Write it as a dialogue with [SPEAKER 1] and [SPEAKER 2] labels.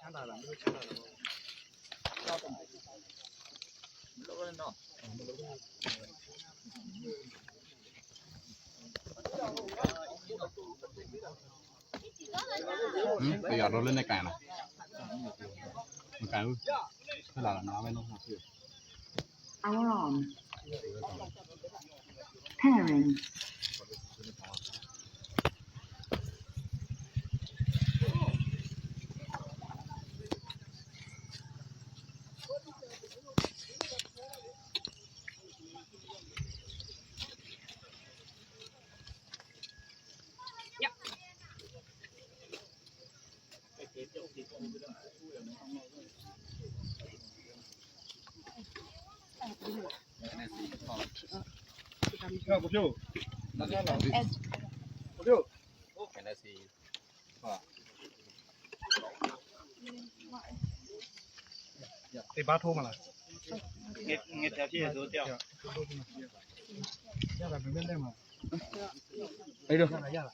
[SPEAKER 1] မ်းသာလားမလို့ချမ်းသာလား
[SPEAKER 2] ဟမ်တရားတော့လည်းနဲ့ကန်လားမကန်ဘူးထွက်လာတာနားပဲတော့ဖြစ်
[SPEAKER 3] Power on. Pairing.
[SPEAKER 1] ဟောကိုဖြိုးကိုဖြိုး
[SPEAKER 2] NSC
[SPEAKER 1] ဒီဘာထိုးမလား
[SPEAKER 4] ငက်ငက်တပြည့်ဆိုတော့
[SPEAKER 1] ရတာဘယ်နဲ့လဲမှာ
[SPEAKER 2] အဲ့တော့
[SPEAKER 1] ရတာရတာ